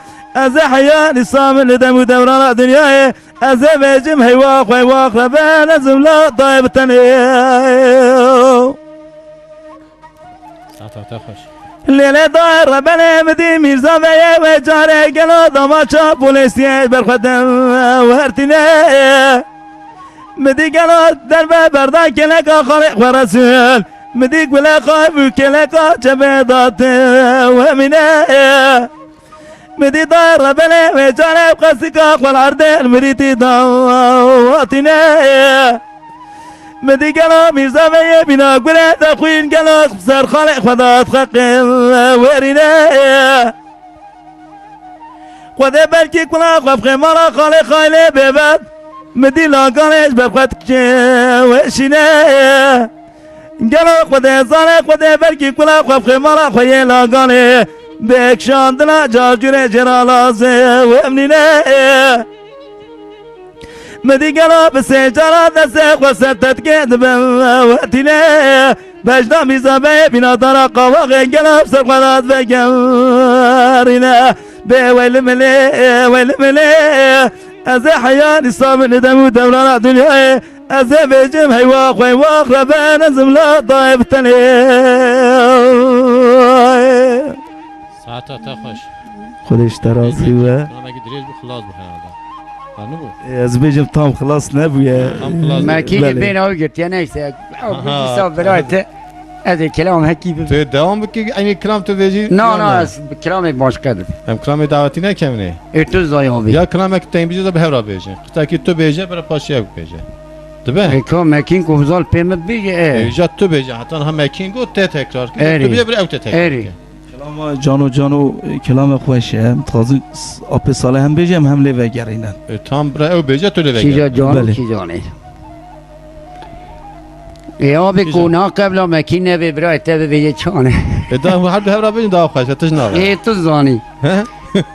Ez ê heya nîsa min li dem û dewrana dinyayê. Ez ê bêjim heywax, heywax rebe nezim la dayê bi tenê. Saeta te xweş. Lêlê dayê rebenê min dî Mîrza Beyê wê carê gelo damaça polêsiyê ji ber xwe de wertîne. Min dî gelo derbe berda kêleka xalê xwe Resûl. Min dî gulê xwe bû kêleka çepê date wemîne. Min dî dayê rebelê wê carê bi qesika xwe li erdê li mirîtî dawatîne. Min dî gelo Mîrza Beyê bîna gurê de xwîn gelo ser xalê xwe de dixeqê werîne. Xwedê belkî kula xwe bixê mala xalê xaylê bêbet. Min dî lagalê ji ber xwe dikê weşîne. Gelo Xwedê zane Xwedê belkî kula xwe bixê mala xwe yê lagalê. Bê kişandina carcûrê jê ra lazê wê min nîne. Min dî gela bi sê cara destê xwe ser tetkê dibim wetîne. Bejna mîzabeyê bîna dara qavaxê gela bi ser xwe dadivegerîne. Bê weyli milê, weyli milê. Ez ê heya nîsa min dem û dewrana dinyayê. Ez ê bêjim heywa xwe heywa xreben ez im la dayê bi tenê. Saeta te xweş. Xwedê ji te razî be. Namekî dirêj bû, xilas bû herhalde. Anî bû? Ez bêjim tam xilas nebûye. Tam xilas bû. Mekî Belê. Bêna ew girtiye neyse. Ew Aha. Bêjî saf birayê te. Ez ê kilam hekî bim. Tu dewam bikî, eynî kilam tu bêjî, Na, yan na, ne? Ez bi kilamê başka dibim. Em kilamê dawetî nekevnê. Ê tu zayavî. Ya kilamek tu tên bijî de bi hev re bêjin. Qutekî tu bêje, bira paşiya bêje. Dibe? Ê ka mekîn ku zal pê min bêje, e. Ê, ja tu bêje, heta niha mekîn got te tekrar kir. Erê. Tu bêje, bira ew te tekrar Erê. Kir. Kilama cano cano, e, kilame xweş e. Em dixwazin s-, apê Salih hem bêje, em hem lê vegerînin. E, tam bira ew bêje, tu lê veger. Kîja cano, Belê. Kîjanê. Ê, abi Kîja. Ku na qebla mekî nebe, bira te bibêje çane. E, da her du hev ra bêjin daha xweş e, tij nabe. Ê, tu zanî. He?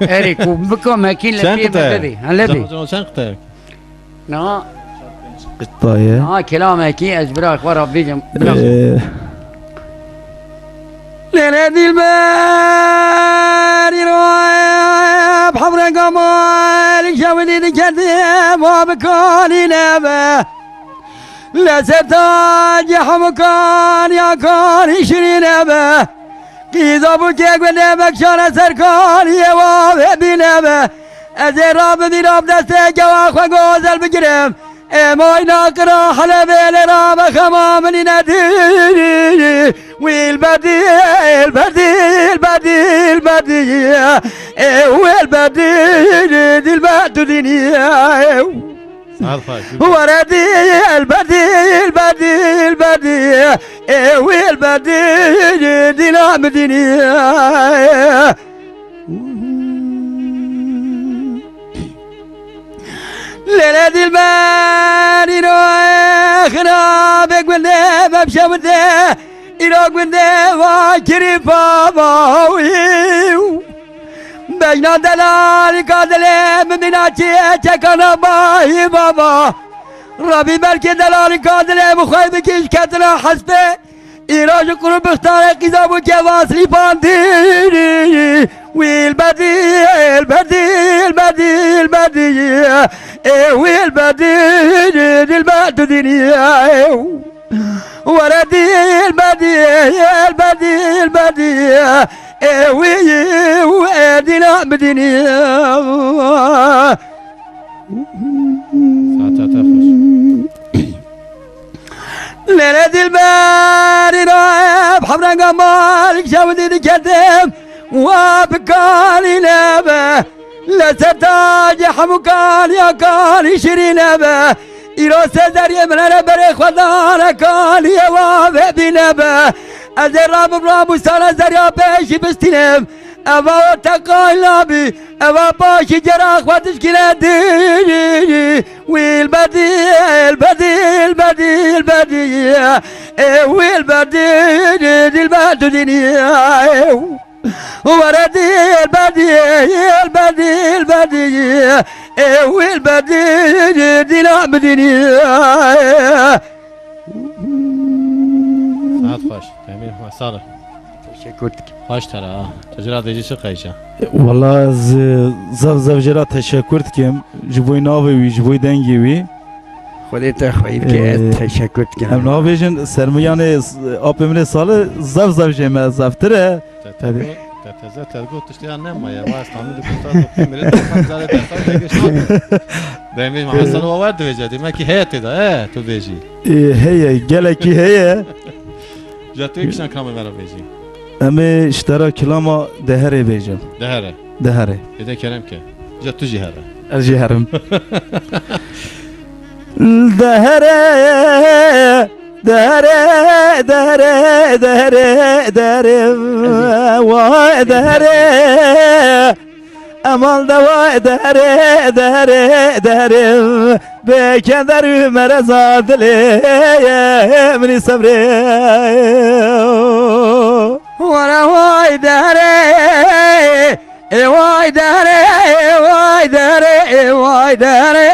Erê, ku bika mekîn lê Çend pê qite? Me bibê. Ha, lê bê. Cano cano çend qite? Na. Qitaye. Ha, kelamekî ez bira xwe re bêjim. Bira. Ee. Lêlê dilber îro bi hevrenga malî şewidî dikerdî ma bi kanî nebe. Li ser tacî hemû kaniya kanî şirî nebe. Qîza bûkê gundê vekşane ser kaniyê wa vê bîne be. Ez ê rabim îro bi destê kewa xwe gozel bigirim. Ê mayna qira Helebê lê rabe xema min îne dî. Wî lberdî, lberdî, lberdî, lberdî. Ê wî lberdî, dilber tu dînî. Saet xweş. Weredî, elberdî, elberdî, elberdî. Ê wî elberdî, dîna min dînî. Lêlê dilber îro xirabê gundê vemşewite. Îro gundê va kirî pava wî. Bejna delalîka dilê min bîna çiyê çekana bayî baba. Rabî belkê delalîka dilê min xwey bikî ji ketina hespê. Îro ji qurû bixtarê qîza bû keva slîpandî. Wî elberdî, elberdî, elberdî, elberdî. Ê wî elberdî, dilber tu dînî. Weredî elberdî, elberdî, elberdî. Ê wî û ê dîna bidînî. Saeta te xweş. Lêlê dilberî ra bi hevrenga malik şewidî dikerdim. Wa bi kanî nebe. Li ser tacê hemû kaniya kanî şirîne be. Îro sê deriyê min here berê xwe dane kaniyê wa vebîne be. Ez ê rabim rabûsana zeriya pêşî bistînim. Eva o teqay nabî. Eva paşî cera xwe dişkîne dî. Wî elberdî, elberdî, elberdî, elberdî. Ê wî elberdî, dilber tu dînî. Weredî elberdî, elberdî, elberdî. Ê wî elberdî, dîna bidînî. Saet xweş. Temî xweş, sağ ol. Teşekkür dikim. Xweş tera, ha. Tu jira dêjî çi qeyşe? Wala ez, e, zaf zaf jira teşekkür dikim. Ji bo navê wî, ji bo dengê wî. Xwedê te xweyî bike, ez Ee, teşekkür dikim. Em nabêjin, sermiyanê s-, apê min ê Salih zaf zaf jê me zaftir e. Te, te, Tabii. Te teze te got tiştê ya nemaye. Va Stanlî di kuta do pê mirê de zare te sa te gişt. Demê Ee, Hasan wa wer dibêje. Demek ki heye tê de, e, tu bêjî. Ee, heye, gelekî heye. Ja tu kişan kilamê me ra bêjî. Em ê ji te ra kilama deherê bêjim. Dehere. Deherê. Êde kerem ke. Ja tu jî here. Ez jî herim. Deherê, deherê, deherê, deherê, deherê, vay deherê. Emal de vay dere, dere, dere, bê keder û mereza dilê minî sebrê. Were vay dere, e vay dere, e vay Vay derê, vay derê,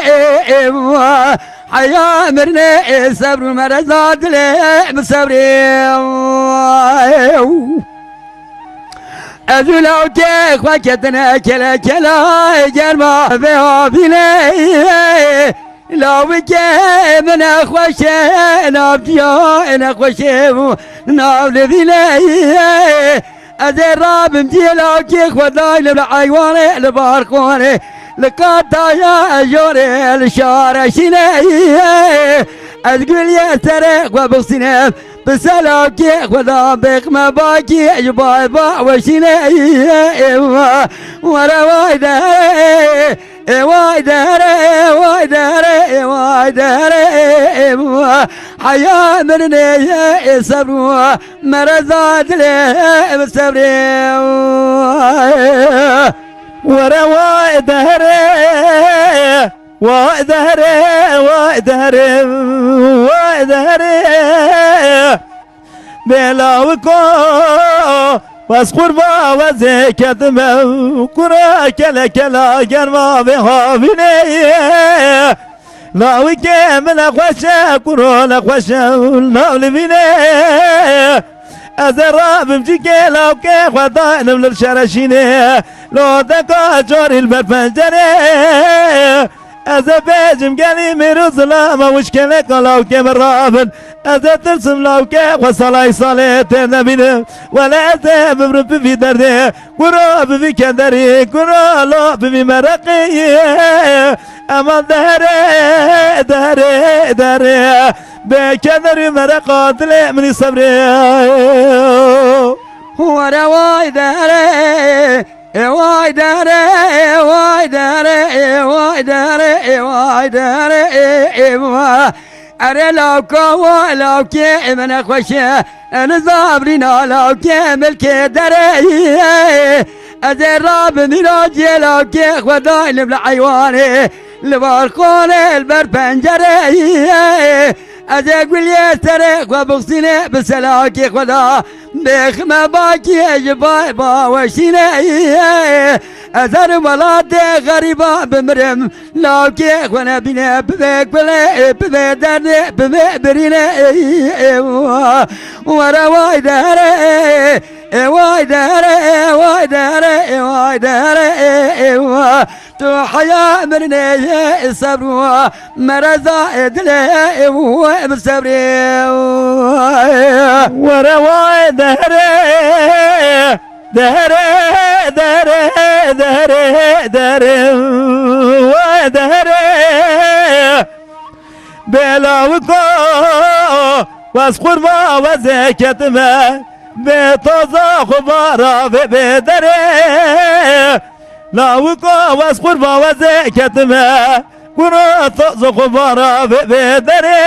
vay. Heya mirnê, sebr û mereza dilê, bi sebrê. Ez û lawkê xwe ketine kele kela, germa vê havînê. Lawikê min e xweş e, nav diya e nexweş e û nav li vînê. Ez ê rabim cihê lawkê xwe daynim li eywanê, li balkonê, li qataya jorê, li şare şînê. Ez guliyê serê xwe bixsînim, bi ser lawkê xwe da bêxme bakî, ji bay ba weşînê. Were vay derê, ê vay derê, ê vay derê, ê vay derê, ê vay. Heya mirinê ye, ê sebr û mereza dilê, ê bi sebrê. Were vay derê, vay derê, vay derê, vay derê. Bêlawiko, bes qurba wezê ketime, kura kele kela germa vê havînê. Lawikê min e xweş e, kuro ne xweş e, nav li vînê. Ez ê rabim cîkê lawkê xwe daynim li şereşînê. Lo deka corî li ber pencerê. Ez ê bêjim gelî mîr û zilama wişkeleka lawkê min rabin. Ez ê tirsim lawkê xwe salay salê têr nebînim. Wele ez ê bimrim bi vî derdê. Kuro bi vî kederî, kuro lo bi vî mereqî. Ema derê, derê, derê. Bê keder û mereqa dilê min î sebrê. Were vay derê. Ê vay derê, ê vay derê, ê vay derê, ê vay derê, ê, ê vay. Erê lawka wa lawkê min e xweş e, nizabrîna lawkê milkê derê. Ez ê rabim îro cê lawkê xwe daynim li eywanê, li balkonê, li ber pencerê. Ez ê guliyê serê xwe bixsînê bi selakê xwe da. Bêxme bakiyê ji bay baweşînê. Ez herim welatê xerîba bimirim. Lawkê xwe nebîne bibê kulê, bibê derdê, bibê birînê. Were vay derê, ê vay derê, ê vay derê, ê vay derê, ê vay. Tu heya mirinê ye, ê sebr û mereza, ê dilê, ê wê bi sebrê. Were vay derê, derê, derê, derê, derê, vay derê. Bêlawiko, wez qurba wezê ketime, bê toza xubara vê bê derê. Lawiko wez qurba wezê ketime, kuro toza xubara vê bê derê.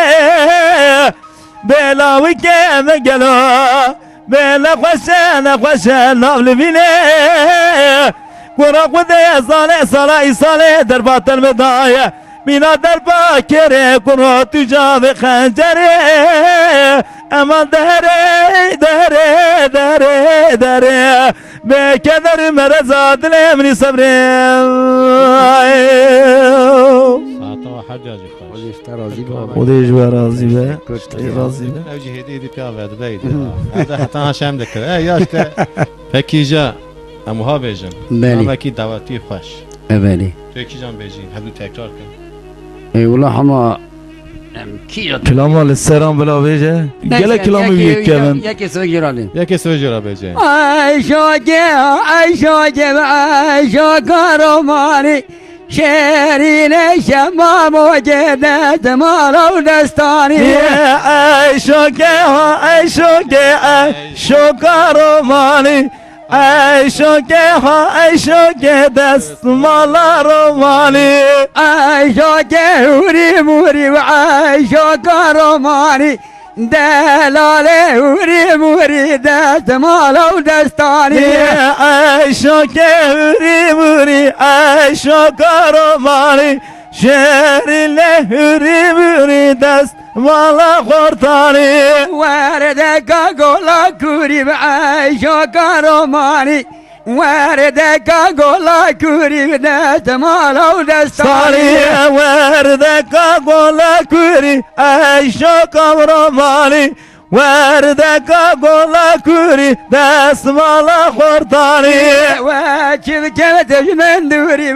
Bêlawikê min gelo, bê nexweş e, nexweş e nav li vînê. Kura xwedê zanê sala îsalê derba telme daye. Mîna derba kêrê kuro tu cavê xencerê. Ema derê, derê, derê, derê. Bê keder û mereza dilê min î sebrê. Saeta we her cacî xweş. Xwedê ji te razî be. Xwedê ji we razî be. Kurt Xwedê razî be. Ew jî hêdî hêdî piya vedibe êdî. Heta, heta ha şem dikir. E, ya işte. Pekî ja, em wiha bêjin. Belê. Namekî dawetî xweş. E, belê. Tu kîjan bêjî, hevdû tekrar kin. Ê, wila hema, em, kî ya kilama li seran bila bêje. Neyse, gelek kilamê wî yekê, yek kevin. Yekê sivê jê re lê. Yekê sivê jê re bêje. Ay şoke, ay şoke, ay şoka romanî. Şêrîne şema moge dest mala û destanî. Ê, ay şoke ha, ay şoke, ay şoka romanî. Ay şoke ha, ay şoke destmala romanî. Ay şoke hurî murî ve ay şoka romanî. Delalê hurî murî destmala û destanî. Ay şoke hurî murî, ay şoka romanî. Şêrîne hurî murî dest mala xortanî. Werdeka gola kurî bi eşoka romanî. Werdeka gola kurî, destmala û destanî. Salî, werdeka gola kurî, ey şoka romanî. Werdeka gola kurî, destmala xortanî. We çi bikim tu ji min dûrî,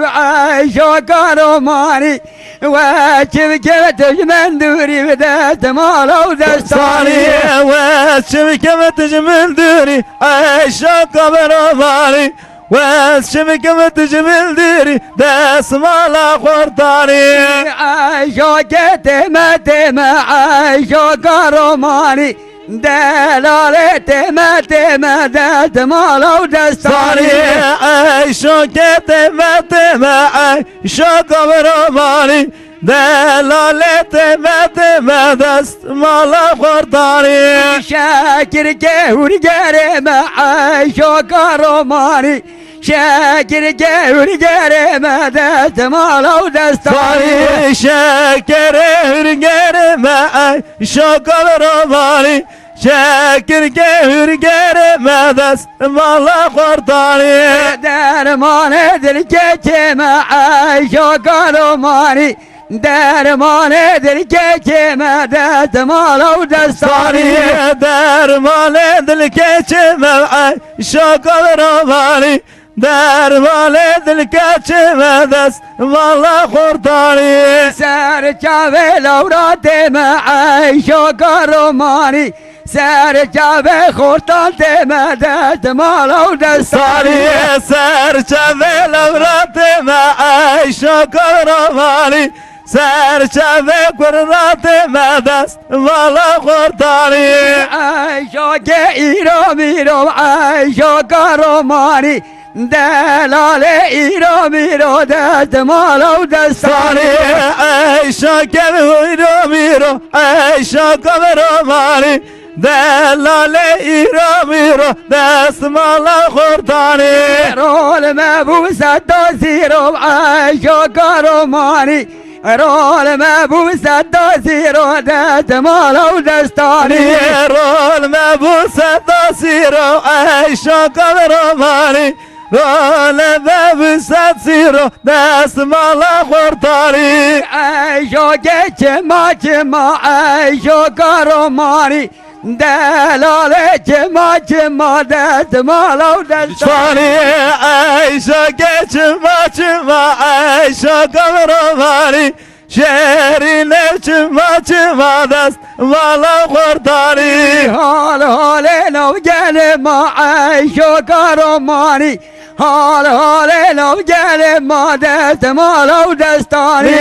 ey şoka romanî. We çi bikim tu ji min dûrî, bi destmala û destanî. Salî, we çi bikim tu ji min dûrî, ey şoka romanî. We çi bikim tu ji min dûrî, destmala xortanî. Ey şoke tême tême, ey şoka romanî. Delalê tême tême, destmala û destanî. Salî, ey şoke tême tême, ey şoka romanî. Delalê tême tême, destmala xortanî. Şekirke hûrgerê me, ey şoka romanî. Şekirke hûrgerê me, destmala û destanî. Salî, şekerê hûrgerê me, ey şoka romanî. Şekirke hûrgerê me, destmala xortanî. Dermanê dilkeçê me, ey şoka romanî. Dermanê dilkeçê me, destmala û destanî. Salî, dermanê dilkeçê me, ey şoka romanî. Dermanê dilkeçê me, destmala xortanî. Ser çavê lewratê me, ey şoka romanî. Ser çavê xortan tême, destmala û destanî. Salî, ser çavê lewratê me, ey şoka romanî. Ser çavê kurratê me, destmala xortanî. Ey şoke îro mîro, ey şoka romanî. Delalê îro mîro, destmala û destanî. Salî, ey şoke îro mîro, ey şoka romanî. Delalê îro mîro, destmala xortanî. Rol me bû sed û sîro, ey şoka romanî. Rol me bû sed û sîro, destmala û destanî. Rol me bû sed û sîro, ey şoka romanî. Rol me bû sed sîro, destmala xortanî. Ey şoke çima çima, ey şoka romanî. Delalê çima çima, destmala û destanî. Salî, ey şoke çima çima, ey şoka romanî. Şêrînê çima çima, destmala xortanî. Hal halê nav gelê ma, ey şoka romanî. Hal halê nav gelê ma, destmala û destanî.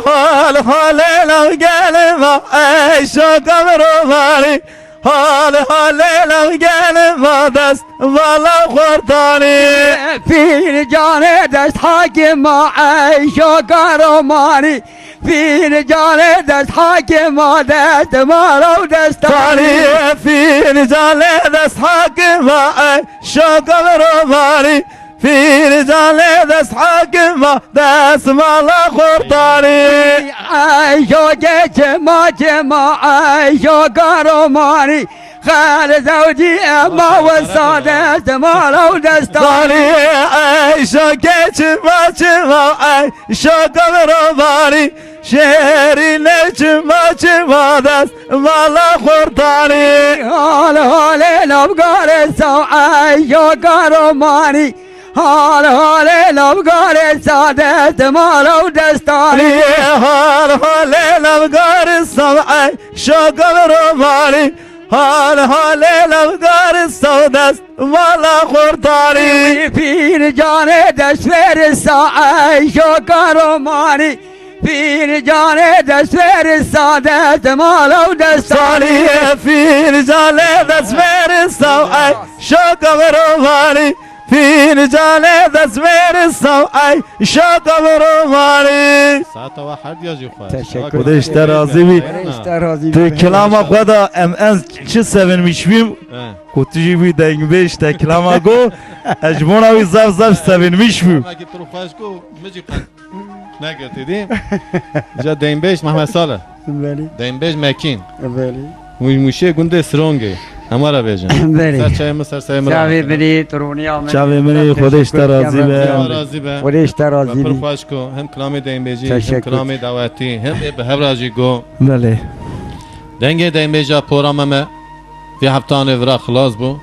Hal halê nav gelê ma, ey şoka romanî. Hal halê nav gelê ma, destmala xortanî. Fîncanê dest hakima, ey şoka romanî. Fîncanê dest hakima, destmala û destanî. Salî, fîncanê dest hakima, ey şoka romanî. Fîncanê dest hakima, destmala xortanî. Ey şoke çima çima, ey şoka romanî. Xal zewcî ema wisa, destmala û destanî. Salî, ey şoke çima çima, ey şoka romanî. Şêrînê çima çima, destmala xortanî. Hal halê nav garê sa, ey şoka romanî. Hal halê nav garê sa, destmala û destanî. Hal halê nav garê sa, ey şoka romanî. Hal halê nav garê sa, destmala xortanî. Fîncanê dest verê sa, ey şoka romanî. Fîncanê dest verê sa, destmala û destanî. Salî, fîncanê dest verê sa, ey şoka romanî. Fîncanê dest verê sa, ey şoka romanî. Saeta we her diya jî xweş. Teşekkür ederim. Xwedê ji te razî bî. Xwedê ji te razî bî. Tu kilama xwe de em en çi sevinmiş bîm. He. Ku tu jî wî dengbêj te kilama go, ez ji bona wî zaf zaf sevinmiş bûm. Kilama ki tu xweş go, min jî xweş. Nekirtî dî. Ja dengbêj Mehmet Salih. Belê. Dengbêj Mekîn. Belê. Wî mûşê gundê Sirongê. Em were bêjin. Belê. Ser çayê min, ser serê min. Çavê rahat. Min ê, tu rûnî ya min. Çavê min ê, Xwedê ji te razî be. Xwedê ji te razî be. Pir xweş ku hem kilamê deynbêjî, hem kilamê dawetî, hem ê bi hev re jî got. Belê. Dengê deynbêja Pora Meme vê heftanê vira xilas bû.